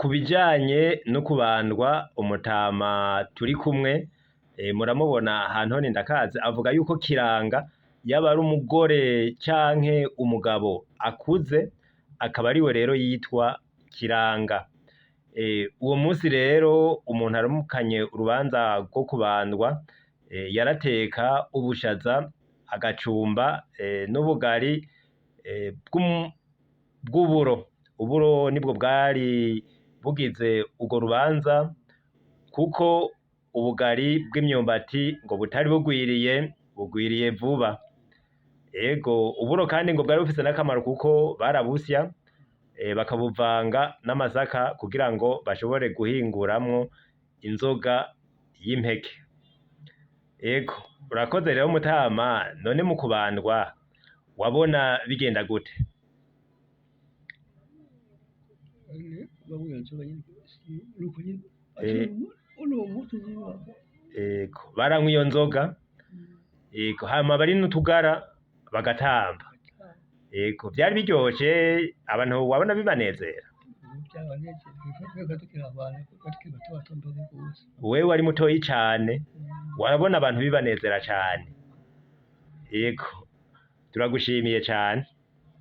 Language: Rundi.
Ku bijanye no kubandwa, umutama turi kumwe muramubona Hantoni Ndakazi avuga yuko Kiranga yaba ari umugore canke umugabo akuze, akaba ariwe rero yitwa Kiranga. Uwo musi rero umuntu aramukanye urubanza rwo kubandwa, yarateka ubushaza, agacumba n'ubugari bw'uburo. Uburo nibwo bwari bugize urwo rubanza, kuko ubugari bw'imyumbati ngo butari bugwiriye, bugwiriye vuba. Ego, uburo kandi ngo bwari bufise n'akamaro kuko barabusya bakabuvanga n'amasaka kugira ngo bashobore guhinguramwo inzoga y'impeke. Ego, urakoze rero mutama, none mu kubandwa wabona bigenda gute? Banywa iyo nzoga nyene, nuko nyene uno munsi ziba. Ego, baranywa iyo nzoga, ego, hama bari n'utugara bagatamba. Ego, vyari biryoshe, abantu wabona bibanezera. Vyabanezera twebwe tukiri abana, tukiri bato bato mbere gose. Wewe wari mutoyi cane, warabona abantu bibanezera cane. Ego, turagushimiye cane.